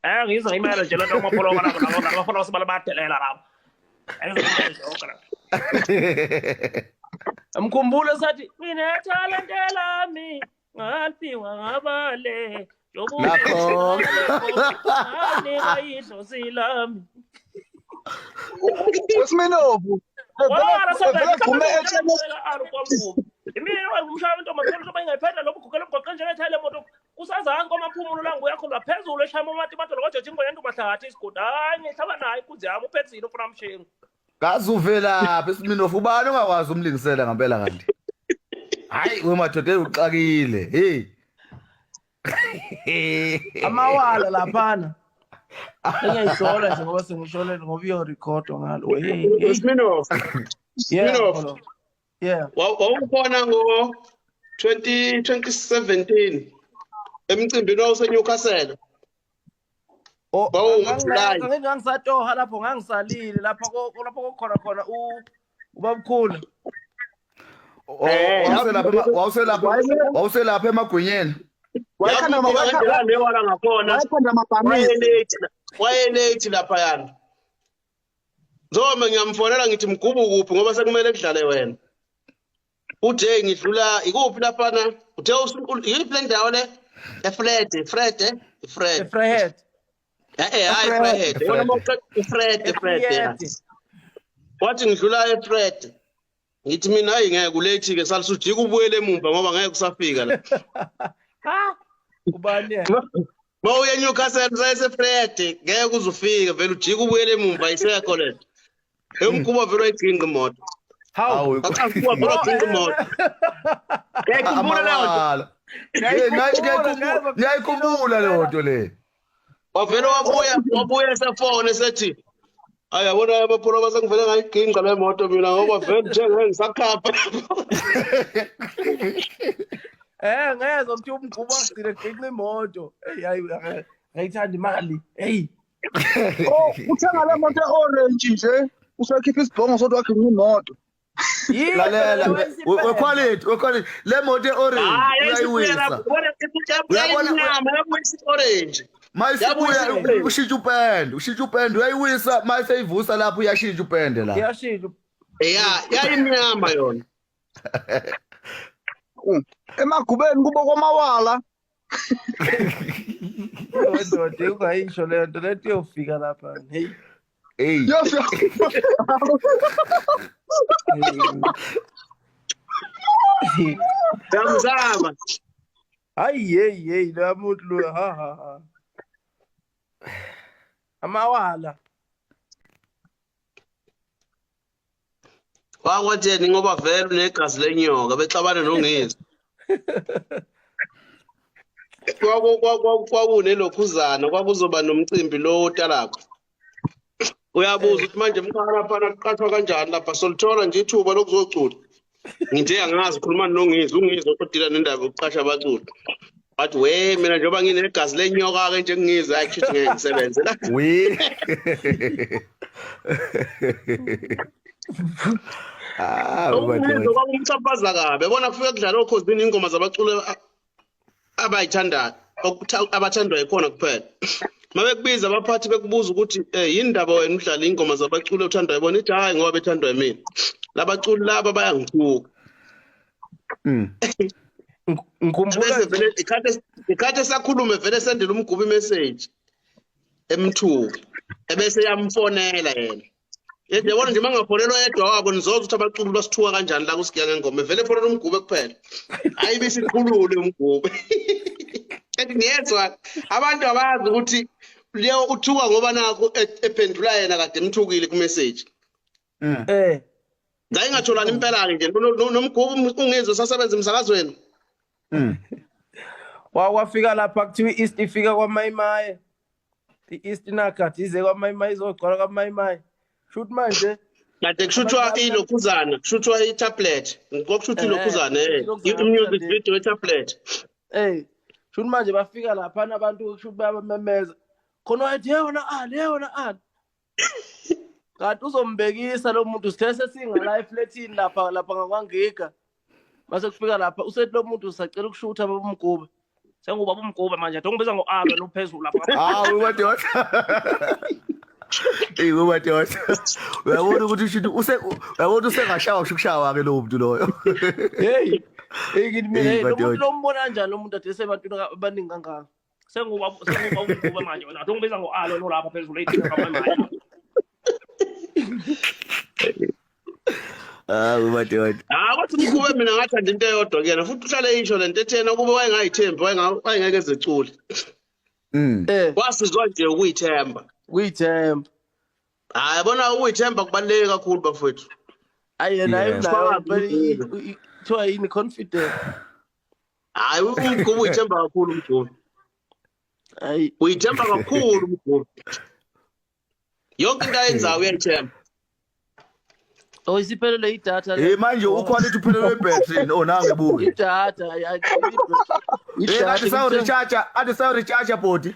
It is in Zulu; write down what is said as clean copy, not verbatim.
Eh ngizwa imele nje lento amapholo labo labo labo sebala bayadelela labo. Angizwa imele nje yonke la. Amkhumbule sathi mina talente lami ngaliphiwa ngabale Nakho. Nganika idlozi lami. Wesiminovu. Wala Evela gqume etsheni. Imina wangumshaya intombazane intombazane ingayiphetha lokhu gugela umgwaqo nje ethayile moto kusazange kwamaphumulo la nguya khona phezulu eshaya amati madolo kwajeje ingonyana intombazane isigodi hayi ngihlaba naye inkunzi yami uphethile ufuna mshengu Kaze uvelaphi Siminofu ubani ongakwazi umlingisela ngempela kanti? Hayi we madoda uxakile. Hey. Amawala laphana. Engiyayisola nje ngoba sengishonele ngoba iyorekhodwa ngalo. Hey, hey. Sminoff. Yeah, Sminoff. Mkholo. Yeah. Wawukhona ngo 20 2017 emcimbini wawuseNewcastle. Oh, Wawungu-July. Angithi ngangisatoha lapho ngangisalile lapho lapho kokhona khona u ubabkhulu. Eh, Wawuselapha wawuselapha wawuselapha emagwinyeni. Wayekhanda Yakhanda lewala ngakhona. wayekhanda amabhamisi. Wayelate wayelate laphayana. Nzoma ngiyamfonela ngithi mgubu kuphi ngoba sekumele kudlale wena. Uthe ngidlula ikuphi laphana? Uthe yiphi le ndawo le? eFred, Fred, Fred. Fred. Eh eh hayi Fred. Wena mawuqeda uFred, Fred. Wathi ngidlula eFred. Ngithi mina hayi ngeke ulethi ke salusujika ubuyele emumva ngoba ngeke usafika la. Ha? Ubani yena? Mawuye eNewcastle usayese Fred ngeke uzufike vele ujika ubuyele emumva isekho lento. Emkhuba vele wayigqinqa imoto. Hawu. Akakhuba vele wagqinqa imoto. Ngiyayikhumbula leyo nto. Amawala. Ngiyayikhumbula leyo nto le. Wavele wabuya wabuya esefone esethi Hayi yabona abapholo basengivele ngayigqinqa le moto mina ngoba vele njengeke ngisakhapha. Eh ngezwa kuthiwa umgqubo wagcina eginqa imoto. Hey hayi ngayithanda imali. Hey. Oh, uthenga le moto e-orange nje. Usekhipha isibhongo sodwa waginqa imoto. Yini Lalela phela wayisipele. we quality we quality le moto e-orange uyayiwisa. Uyabona- Uyabona yabuyisa orange. Mayisibuya Yabuyisa i-orange. ushintsha upende, ushintsha upende uyayiwisa mayiseyivusa lapho uyashintsha upende la. Iyashintsha. Ya, yayimnyama yona. Emagubeni kubo kwamawala. Ndoda ungayisho leyo nto lento iyofika lapha. Hey. Hey. Yofika. Zamzama. Hayi hey hey lo muntu lo ha ha ha. Amawala. Wakwatheni ngoba vele unegazi lenyoka bexabana nongizwe. Kwakunelokhuzana kwakuzoba nomcimbi lo otalakho. Uyabuza ukuthi manje mkhaya laphana kuqashwa kanjani lapha solithola nje ithuba lokuzocula. Ngithe angazi khuluma nongizwe ungizwe odila nendaba yokuqasha abaculi. Wathi we mina njengoba nginegazi lenyoka ke nje ngizwe hayi kushuthi ngeke ngisebenze la. We. Ah, Ungizwe madoda. kwakumchaphaza kabi. Yabona kufika kudlala okhozini ingoma zabaculi abayithandayo abathandwa yikhona kuphela. Mabekubiza abaphathi bekubuza ukuthi eh yini ndaba wena udlala ingoma zabaculi othandwa yibona ithi hayi ngoba bethandwa yimina. Labaculi laba bayangithuka. Ngikhumbula Bese vele ikhathi ikhathi esakhulume vele sendele umgubi message emthuke ebese yamfonela yena. Yebo yabona nje mangafonelwa yedwa wabo nizozwa ukuthi abaculi basithuka kanjani la kusigiya ngengoma vele fonela umgube kuphela. Hayi besiqhulule umgube. Ethi ngiyezwa abantu abazi ukuthi leyo uthuka ngoba nakho ephendula yena kade emthukile ku message. Eh Ngayingatholani impela ke nje nomgubu ungizwe sasebenza emsakazweni. Wafika lapha kuthiwa i-East ifika kwaMayimaye. I-East Nugget ize kwaMayimaye izogcwala kwaMayimaye. Shuthi manje Kade kushuthwa ilokhuzana, kushuthwa i-tablet. Kwakushuthwa ilokhuzana eh. I-music video ye-tablet. Eh, shuthi manje bafika lapha abantu shuthi bayabamemeza. Khona wayethi yewona Ali, yewona Ali. Kanti uzombekisa lo muntu sithe sesingala efletini lapha lapha ngakwangiga. Mase kufika lapha usethi lo muntu usacela ukushutha babumgube. Sengubaba umgube manje, dongibiza ngo-Alwe nophezulu lapha. Hawu madoda. Ey madoda. Uyabona ukuthi ushuthi use uyabona usengashawa ushukushawa ke lowo muntu loyo. Hey. Hey ngithi mina Hey, hey, lo muntu madoda. lombona kanjani lo muntu ade sebantwini abaningi kangaka. Sengubaba sengubaba umgube manje wena, dongibiza ngo-Alwe nolapha phezulu ey'thini kamanje. Hawu madoda. Hayi kwathi umkhube mina ngathanda into eyodwa kuyena futhi uhlale isho lento ethi yena kube wayengayithembi wayengeke ezecule. Wasizwa nje ukuyithemba. Kuyithemba. Hayi yabona ukuyithemba kubaluleke kakhulu bafowethu. Ayi yena ayinayo impela kuthiwa yini confident. Hayi umgube uyithemba kakhulu umgube. Hayi uyithemba kakhulu umgube. Yonke into ayenzayo uyayithemba. Oh isiphelele idatha. Eh manje uquality uphelelwe ibattery oh nange buke. Idatha Eh kade sawu recharge, kade sawu recharge body.